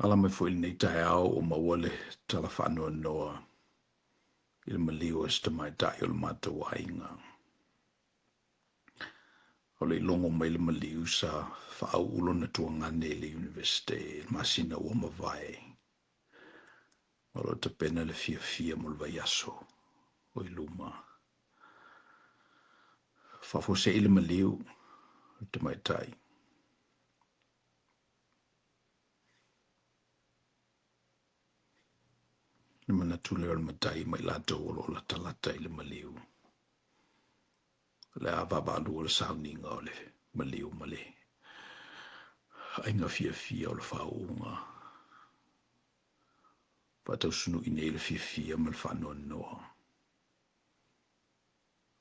Ala mai foi i lenei taeao ua maua le tala faanoanoa i le maliu o se tamaitai o le matou aiga. O le i logo mai le maliu sa faauu lona tuagane i le Iunivesite i le masina ua mavae. O lo o tapena le fiafia mo le vaiaso o i luma. Faafuasei le maliu o le tamaitai. Le manatu lea o le matai ma i latou o lo o latalata i le maliu. O le a vaavaalua le sauniga o le maliu ma le aiga fiafia o le faauuga. Faatausunu'i nei le fiafia ma le faanoanoa.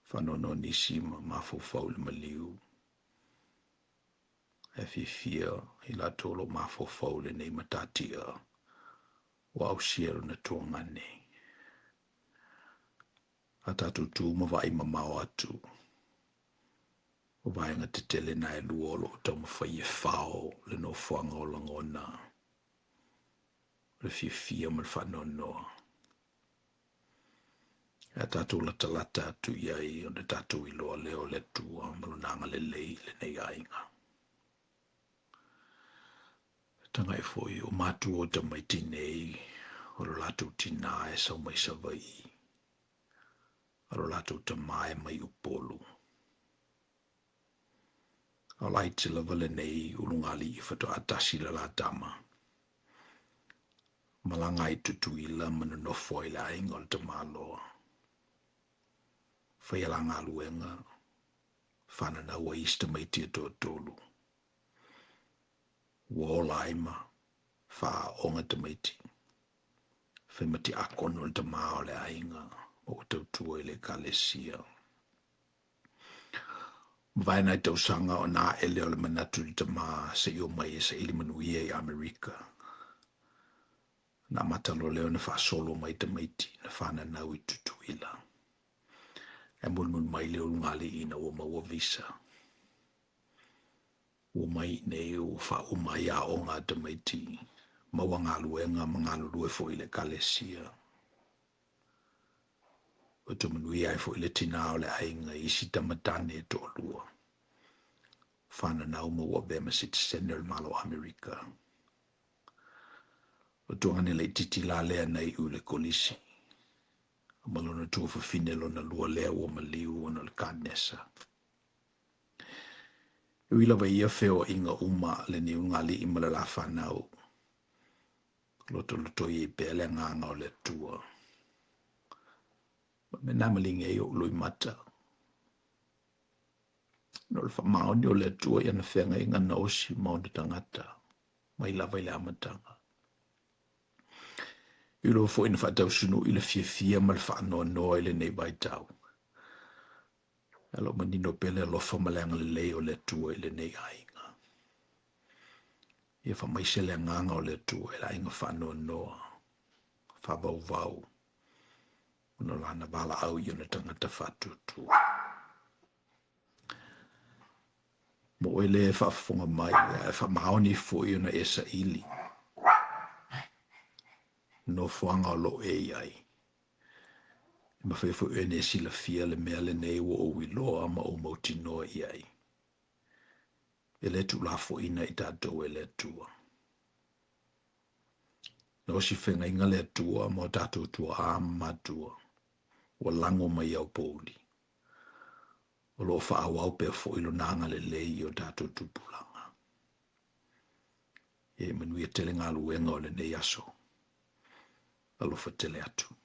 Faanoanoa nisi ma mafaufau i le maliu. Ae fiafia i latou o lo o mafaufau i lenei matatia ua ausia e lona tuagane. A tatou tu ma vaai mamao atu, o vaega tetele na e lua o lo o taumafai e fao le nofoaga o lagona, o le fiafia ma le faanoanoa. A tatou latalata atu i ai ona tatou iloa lea o le Atua ma lona agalelei i lenei aiga. Tagai foi o matua o tamaiti nei o lo latou tinā e sau mai Savaii, a lo latou tamā e mai Upolu. A o laiti lava lenei ulugalii faatoa tasi le la tama. Malaga ai i Tutuila ma nonofo ai i le aiga o le tamaloa. Fai a la galuega, fananau ai isi tamaiti e toatolu. Ua ola ai ma faaaooga tamaiti. Fai ma tiakono le tamā o le aiga ma ua tautua i le ekalesia. Mavae nai tausaga ona ae lea o le manatu i le tamā se i omai e saili manuia i Amerika. Ona amata loa lea ona faasolo mai tamaiti na fananau i Tutuila. Ae mulimuli mai le ulugalii ina ua maua visa. Ua omai i inei ua faauma ai aoga a tamaiti, maua galuega ma galulue foi i le ekalesia. Ua toe manuia ai foi le tinā o le aiga i isi tama tane e toalua. Fananau ma ua avea ma sitiseni o le Malo o Amerika. O tuagane laitiiti la lea na iu i le kolisi. Ma lona tuafafine lona lua lea ua maliu ona o le kanesa. E ui lava i ia feoaiga uma a lenei ulugalii ma le la fanau, lotolotoi ai pea le agaga o le Atua. O le mea lena e maligi ai ou loimata, ona o le faamaoni o le Atua i ana feagaiga na osi ma ona tagata mai lava i le amataga. E ui lava foi ina faatausunu'i le fiafia ma le faanoanoa i lenei vaitau, ae o lo o manino pea le alofa ma le agalelei o le Atua i lenei aiga. Ia faamaise le agaga o le Atua i le aiga faanoanoa, faavauvau, ona o lana valaau i ona tagata faatuatua. Mo oe lea e faafofoga mai, ae faamaoni foi ona e saili nofoaga o lo o e i ai. E mafai foi oe ona e silafia le mea lenei ua ou iloa ma ou mautinoa i ai. E le tuulafoaiina i tatou e le Atua. Na osi feagaiga le Atua ma o tatou tuaa ma matua, ua lago mai i aopouli. O lo o faaauau pea foi lona agalelei i o tatou tupulaga. Ia manuia tele galuega o lenei aso. Alofa tele atu.